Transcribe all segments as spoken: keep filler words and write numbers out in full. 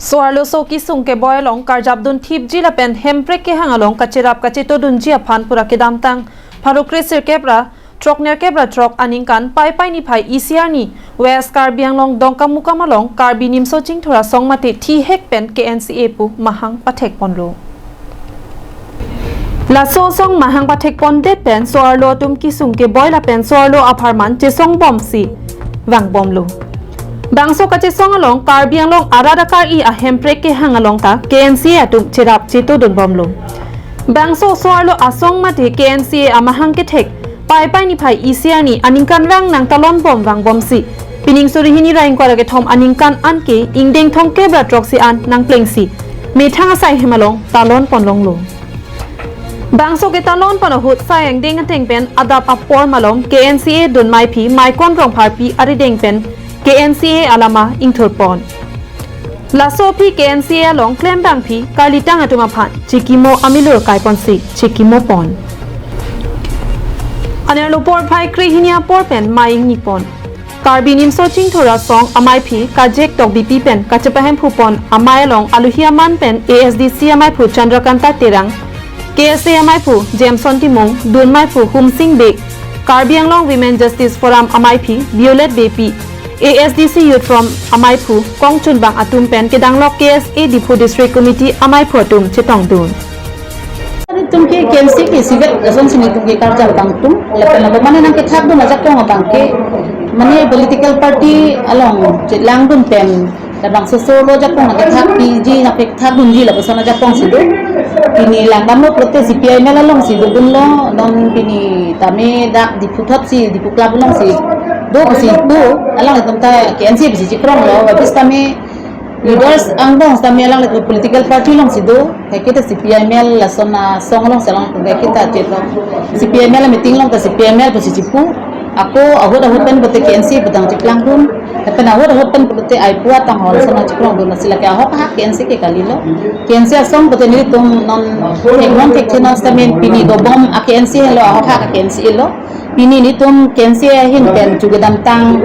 So-arloso kesung keboi along karjapdun thipji lapen hemprek kehang along kacherap kachetodunji aphan pura kedamtang pharo kresirkep ra throknerkep ra throk aningkan Paipai niphai isi arni West Karbi Anglong Dongkamukam along Karbi Nimso Chingthur Asong mate thihek pen K N C A pu mahang pathekponlo. Laso asong mahang pathekpondet pen so-arlo atum kesung keboi lapen so-arlo apharman chesongbomsi vangbomlo. Bangso kachesong along Karbi Anglong arat akar-i ahemprek kehang along ta K N C A atum cherap chetodunbomlo. Bangso so-arlo asong mate K N C A amahang kethek Paipai niphai isi arni aningkanvang nangtalonbom vangbomsi pining suri hini ra ingkoi ra kethom aningkan anke ingdeng thomkep ra throksi an nangplengsi methang asai hem along talonponlonglo. Bangso ketalonpon ahut sai angdeng ateng pen adap apor malom K N C A dunmai aphi Maikon Rongpharpi arideng pen K N C A alama ingthurpon. Laso aphi K N C A along klembangpi karlitang atum aphan chikimo amilur kaiponsi chikimopon. Anerlo porphai krehini apor pen mai ingnipon. Karbi Nimso Chingthur Asong amaiphi Kajek Tokbipi pen kachepahemphupon amei along aluhi aman pen A S D C amaiphu Chandrakanta Terang, K S A amaiphu Jameson Timung, dunmaiphu Humsing Bey, Karbi Anglong Women Justice Forum amaiphi Violet Beypi, A S D C Youth Forum amaiphu Kongchunbang atum pen kedanglok K S A Diphu District Committee amaiphu atum chetongdun. Itum ke K N C A ke isivet asonsi itum ke karjap abang atum, lapen lapu mane nangkethakdun ajakong abang ke, mane political party along chelangdun pen labangso so-arlo ajakong nangkethakpiji nangkethakdunji lapuson ajakong si do. Pini langdamlo pulote C P I M L alongsi dodunlo, non pini tame dak Diphu thotsi, Diphu Club alongsi do pusi pu, alanglitum ta K N C A pusi chikronglo, wabis tame leaders angbong tame alanglitum political party alongsi do, kaike ta C P I M L lason asong alongsi alanglitum kaike ta chelo. C P I M L meeting along ta C P I M L pusi chipu. Ako ahut ahut pen pulote K N C A pu tang chiplangdun. Lapen ahut ahut pen pulote aipu atang hol asong chikrongdun, lasi lake ahok ahak K N C A ke kalilo. K N C A asong pulote nelitum non thek non thek thenon sitame pini dobom a K N C A lo, ahok ahak a K N C A lo. Pini nelitum K N C A ahin pen chu kedamtang,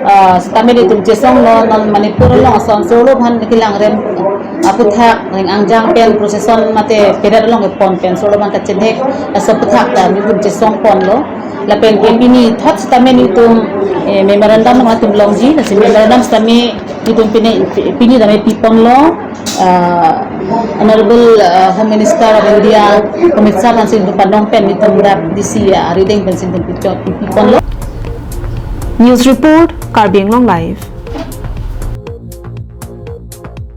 ah, sitame nelitum chesonglo, non Manipur along ason so-arlo aphan kelangrem aputhak reng angjang pen procession mate parade along kepon pen so-arlo aphan kachethek laso aputhak ta nelitum chesongponlo. Lapen ke pini thot sitame nelitum, eh, memorandum nangtum longji, lasi memorandum sitame nelitum pini, pini tame piponlo, ah, Honorable, ah, Home Minister of India Amit Shah aphansi nelitum panong pen nelitum dak D C arideng pensi nelitum pichot piponlo. News report, Karbi Anglong Live.